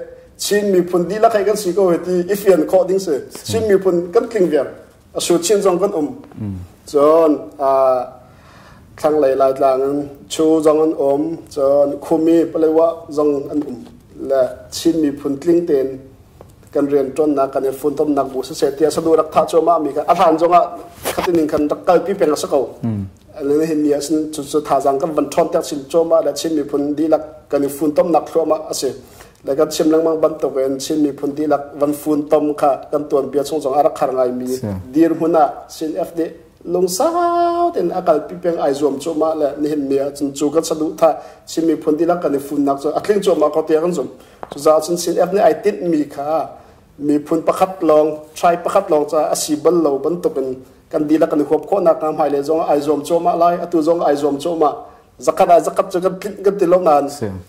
Chin miphun dihlak he kan si ko hi ti i fian khawh ding si. Chin miphun kan tling viar. A su chin zong kan um. Cun thlanglei Laitlang in Chu zong an um, cun Khumi Palewa zong an um le Chin miphun tling tein Kan rianṭuannak kan i funtomnak bu siseh tiah sadu rak thah cuahmah mi kha a hlan zongah khatining khan rak kalpi peng a si ko. Nihin ni ah cu cu thazaang kan van ṭhawn ter chin cuahmah le Chin miphun dihlak kan i funtomnak thluahmah a si. Le kan chim lengmang bantukin Chin miphun dihlak van funtom kha kan tuanbia chung zong a rak har ngaimi dirhmun ah Chin FD lungsau tein a kalpi peng ai zuam cuahmah le nihin ni ah cun cu kan saduhthah Chin miphun dihlak kan i funnak cu a tling cuahmah ko tiah kan zumh. Cucaah cun CNF nih ai tinhmi kha miphun pakhat lawng, tribe pakhat lawng caah a si bal lo bantukin kan dihlak kan i huap khawhnak hnga hmailei zong ai zuam cuahmah lai, atu zong ai zuam cuahmah. Zakhat ah zakhat cu kan tlinh kan ti lo nain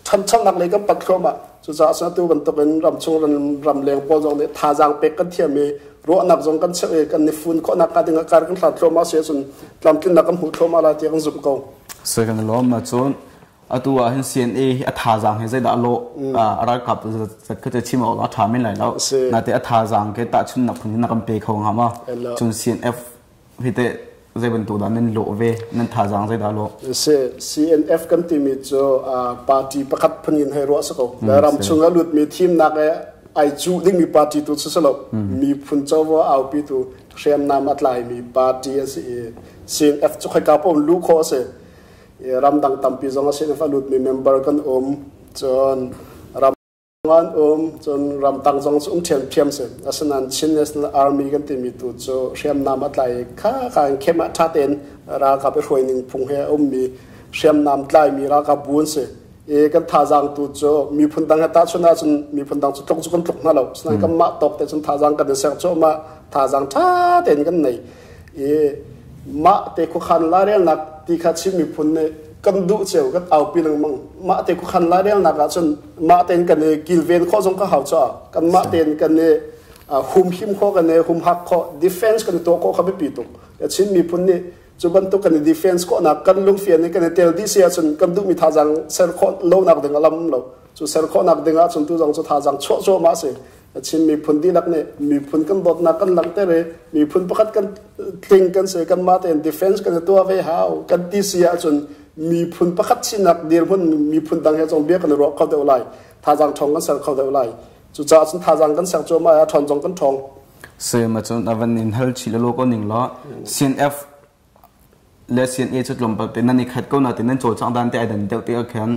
ṭhanchonak lei kan panh thluahmah. Cucaah cun atu bantukin ramchung ramleng pawl zong nih thazaang pek kan thiam i ruahnak zong kan cheuh i kan i fun khawhnak hnga ding ah kar kan hlat thluahmah si ahcun tlamtlinnak kan hmuh thluahmah lai tiah kan zumh ko. Sui kan i lawm. Cun atu ah hin CNA hi a thazaang hi zeidah a lawh a ralkap zat kha chim awk a tha men lai lo nate a thazaang ke tahchunnak phun hin na kan pe kho hnga ma cun CNF hi te zei bantuk dah nan lawh ve nan thazaang zeidah lawh si CNF kan timi cu party pakhat phun in hei ruah si ko ram chung a lutmi thimnak e ai cu dingmi party tu si lo miphun covo aupi tu hriamnam a tlaimi party a si i CNF cu khoika paoh lu khawh a si Ramdang tampi zong a sin a lutmi member kan um. Cun ram an um. Cun ramtang zong cu um ṭhiamṭhiam si. Asinain Chin National Army kan timi tu cu hriamnam a tlai i kha kha in khem ah ṭha tein ralkap i hruai ning phung he a ummi hriamnam tlaimi ralkap bu an si. I kan thazaang tu cu miphun dang he tahchunh ahcun miphun dang cu tluk cu kan tluk hna lo. Asinain kanmah tawk te cun thazaang kan i ser cuahmah. Thazaang ṭha tein kan nei. I mah te khuakhan lairelnak ti kha Chin miphun nih kan duh cio kan aupi lengmang. Mah te khuakhan lairelnak ahcun mah tein kan i kilven khawh zong ka hau caah kanmah tein kan i humhim khawh kan i humhak khawh defense kan i tuah khawh kha biapi tuk. Chin miphun nih cu bantuk kan i defense khawhnak kan lungfian i kan i tel dih si ahcun kan duhmi thazaang ser khawh lonak ding a lam lo. Cu ser khawhnak ding ahcun tu zong cu thazaang chuah cuahmah a si. Chin miphun dihlak nih miphun kan dawtnak kan langhter i miphun pakhat kan tling kan si kanmah tein defense kan i tuah ve hau kan ti si ahcun miphun pakhat sinak dirhmun miphun dang he zong bia kan i ruah kho deuh lai thazaang ṭhawng kan ser kho deuh lai cucaah cun thazaang kan ser cuahmah ah ṭhawn zong kan ṭhawng Sema cun avan in hal chi lo ko ning law CNF le CNA cu tlawmpal te nan i khat ko natin nan cawlcangh dan te ai dan deuh te ah khan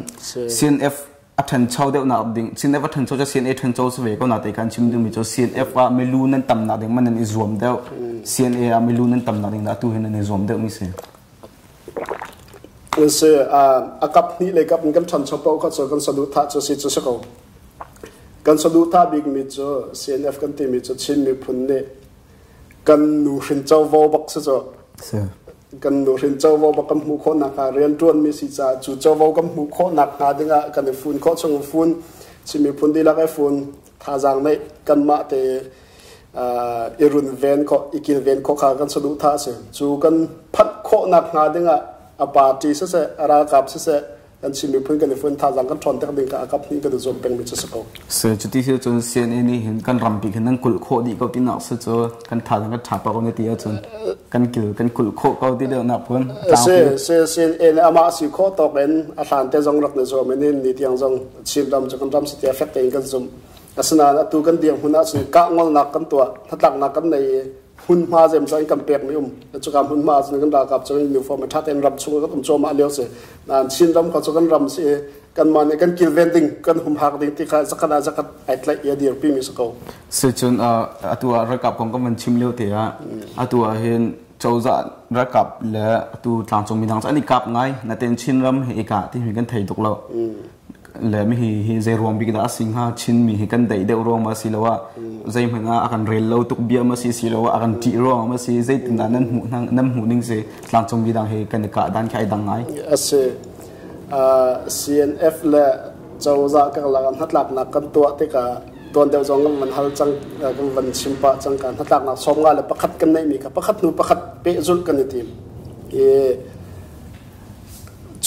CNF a ṭhancho deuhnak ding CNF a ṭhancho cu CNA ṭhancho si ve ko na te kan chim dingmi cu CNF ah milu nan tamnak ding man nan i zuam deuh CNA ah milu nan tamnak ding dah tu hin nan i zuam deuh mi si si a kap hnih le kap in kan ṭhancho paoh kha cu kan saduhthah cu si cu si ko kan saduhthah bikmi cu CNF kan timi cu Chin miphun nih kan nuhrin covo bak si cu kan nuhrin covo bak kan hmuh khawh nakhnga rianṭuanmi si caah cu covo kan hmuh khawh nakhnga dingah kan i fun khawh chung fun Chin miphun dihlak i fun thazaang neih kanmah te i runven khawh i kilven khawh kha kan saduhthah a si cu kan phanh khawh nakhnga dingah a party siseh a ralkap siseh kan Chin miphun kan i fun thazaang kan ṭhawn tek ding kha a kap hnih kan i zuam pengmi cu si ko. Se cuti si cun CNA nih hin kan rampi khin nan kulh khawh dih ko tinak si cu kan thazaang kan ṭha pa ko ne ti ahcun kan kil kan kulh khawh ko ti deuh nak phun se se CNA nih amah si khawh tawk in a hlan te zong rak ni zuam in ni tiang zong Chin ram cu kan ram si tiah fek tein kan zumh. Asinain atu kan dirhmun ahcun kah ngolnak kan tuah hnatlaknak kan nei i hmunhma zemza in kan pekmi um cuka hmunhma cun kan ralkap cu uniform ṭha tein ram chung kan um cuahmah lio si nain Chin ram kha cu kan ram si i kanmah nih kan kilven ding kan humhak ding ti kha zakhat ah zakhat ai tlaih i a dirpi mi si ko. Si cun atu ah ralkap kong kan van chim lio te ah atu ah hin cozah ralkap le atu tlangcung midang cu an i kap ngai natein Chin ram hi i kah ti mi kan thei tuk lo. Le mi hi hi zei ruang bik dah a si hnga Chin mi hi kan daih deuh ruang ma si lo ah zeihmanh ah a kan rel lo tuk bia ma si si lo ah a kan ṭih ruang ma si zeitin dah nan hmuh nan hmuh ning si tlangcung mi dang hi kan i kah dan khi ai dang ngai a si CNF le cozah karlak ah hnatlaknak kan tuah tikah tuan deuh zong kan van hal cang kan van chim pah cang ka hnatlaknak 51 kan neihmi kha pakhat hnu pakhat pehzulh kan i tim i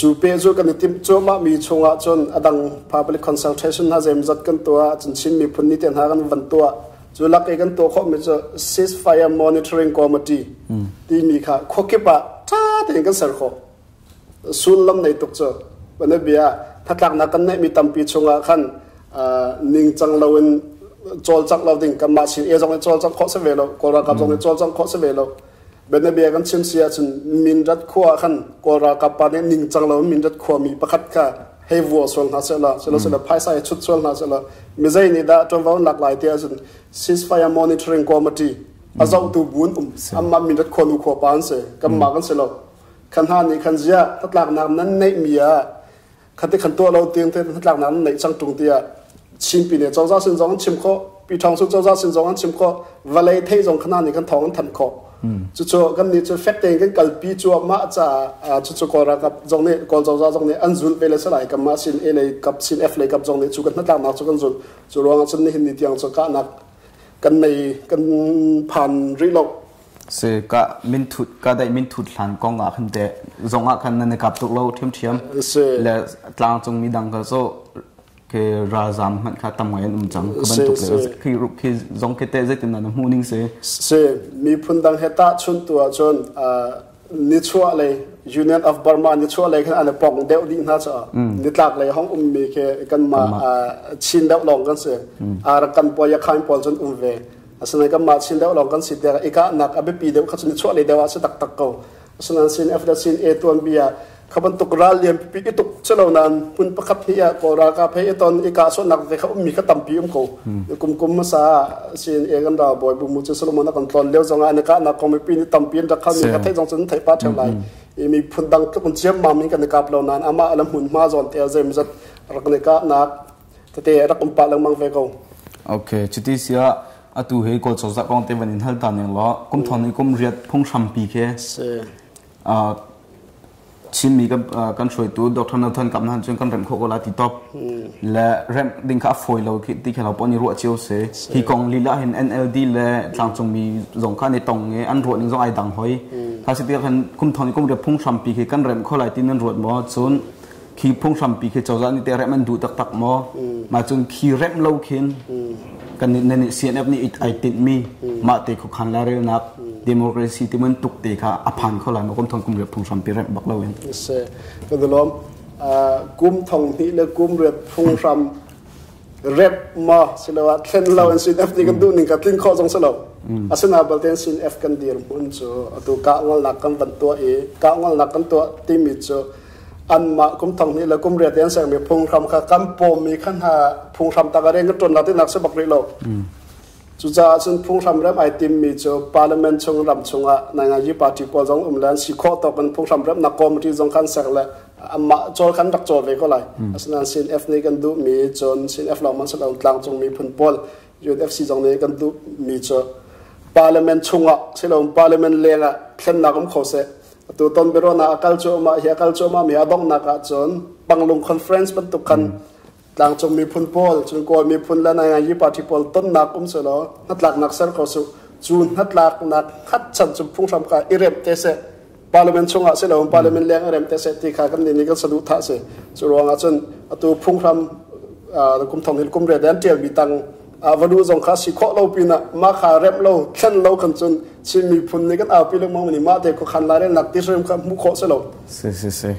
Cu pehzulh kan i timh cuahmahmi chungah cun a dang public consultation hna zeimawzat kan tuah, cun Chin miphun ni te hna kan van tuah. Cu lak i kan tuah khawhmi cu ceasefire monitoring committee timi kha khuakip ah ṭha tein kan ser khawh. Sullam nei tuk cu. Bia hnatlaknak kan neihmi tampi chungah khan ningcang loin Cawlcangh lo ding kanmah sin e zong in cawlcangh khawh si ve lo, Kawl ralkap zong in cawlcangh khawh si ve lo. Bianabia kan chim si ahcun Mindat khua ah khan Kawl ralkap pa nih ningcang lo in Mindat khuami pakhat kha hei vua sual hna sehla, silo phaisa he chut sual hna sehla, mizei nih dah ṭuanvo an lak lai ti ahcun ceasefire monitoring committee a zohtu bu an um. Anmah Mindat khuanu khuapa an si, kanmah kan si lo. Khan hna nih khan ziah hnatlaknak nan neihmi ah khati khan tuah lo tiang te hnatlaknak nan neih cang ṭung tiah Chinpi nih cozah sin zong an chim khawh, Pi Thawng Su cozah sin zong an chim khawh, vawlei thei zong khana nih kan thawng an thanh khawh. Cucu kan nih cu fek tein kan kalpi cuahmah caah cucu Kawl ralkap zong nih Kawl cozah zong nih an zulh ve le salai kanmah sin A lei kap sin F lei kap zong nih cu kan hnatlaknak cu kan zulh. Cu ruangah cun nihin ni tiang cu kahnak kan nei kan phan rih lo. Si ka minthut ka daih minthut hlan kong ah khan te zong ah khan nan i kap tuk lo ṭhiamṭhiam. Si. Le tlangcung mi dang kha so ke ralzam hmanh kha tam ngai an um cang. Kha bantuk le khi khi zong khi te zeitin na hmuh ning si? Si miphun dang he tahchunh tu ahcun nichuah lei Union of Burma nichuah lei khan an i pong deuh dih hna caah nitlak lei hong ummi khi kanmah Chin deuh lawng kan si. Arakan pawl Yakhain pawl cun um ve. Asinain kanmah Chin deuh lawng kan si tiah i kahnak a biapi deuh kha cu nichuah lei deuh ah si taktak ko. Asinain Chin F le Chin A tuanbia kha bantuk ral lian pipi i tuk si lo nain hmun pakhat hnih ah Kawl ralkap he i ton i kahsuahnak te kha ummi kha tampi um ko. Kum kum hmasa ah Chin A kan ralbawi Bu Mu Cu Solomon a kan tlawn lio zong ah an i kahnak kong mipi nih tampi an rak halmi kha theih zong cun theih pah ṭheo lai. I miphun dang tluk in ciammam in kan i kap lo nain amah le hmunhma zawn te ah zeimawzat rak kan i kahnak tete rak um pah lengmang ve ko. Okay, cuti siah atu hi Kawl cozah kong te van in hal ta ning law kum thong ni kum riat phunghrampi khi Chinmi kan kan hruaitu Dr. Nathan Kap nan cun kan remh khawh ko la ti top le remh ding kha a fawi lo khi ti khi lo pon i ruah cio si hi kong lila hin NLD le tlangcungmi zong kha ni tong i an ruah ning zong ai dang hoi kha si ti khan kum thong ni kum riat phunghrampi khi kan remh kho lai ti nan ruat maw cun khi phunghrampi khi cozah nih te remh an duh taktak maw mah cun khi remh lo khin kan nih nan nih CNF nih ai tinhmi mah te khuakhan lairelnak democracy ti bantuk te kha a phan kho lai maw kum thong kum riat phunghrampi remh bak lo in se ka kum thong hnih le kum riat phunghram rep ma siloah thlen lo in CNF nih kan duh ning ka tlin khawh zong si lo. Asinain balte CNF kan dirhmun cu atu kah ngolnak kan van tuah i kah ngolnak kan tuah timi cu anmah kum thong hnih le kum riat an sermi phunghram kha kan pawmmi kha hna phunghram tak a reng kan ṭuan ti nak si bak rih lo. Cucaah cun phunghram rem ai timmi cu parliament chung ram chungah naingayi party pawl zong um le an si khawh tawk in phunghram remnak committee zong khan ser le amah cawl khan rak cawl ve ko lai. Asinain CNF nih kan duhmi cun CNF lawng man si lo tlangcung miphun pawl UFC zong nih kan duhmi cu parliament chungah silom parliament lengah thlennak um kho seh. Atu ton biaruahnak a kal cuahmah hi a kal cuahmah mi a donghnak ah cun Panglung Conference bantuk khan tlangcung miphun pawl cun Kawl miphun le Naingayi party pawl tonnak um selaw hnatlaknak ser ko su. Cu hnatlaknak hngatchan cu phunghram kha i remh te seh. Parliament chungah si lo parliament leng i rem te seh ti kha kan nih nih kan saduhthah si. Cu ruangah cun atu phunghram kum thong hin kum riat an ṭialmi tang valu zong kha si khawh lo pinah mah kha remh lo thlen lo kan cun Chin miphun nih kan aupi lengmang mi mah te khuakhan lairelnak ti hrim kha hmuh khawh si lo. Si si si.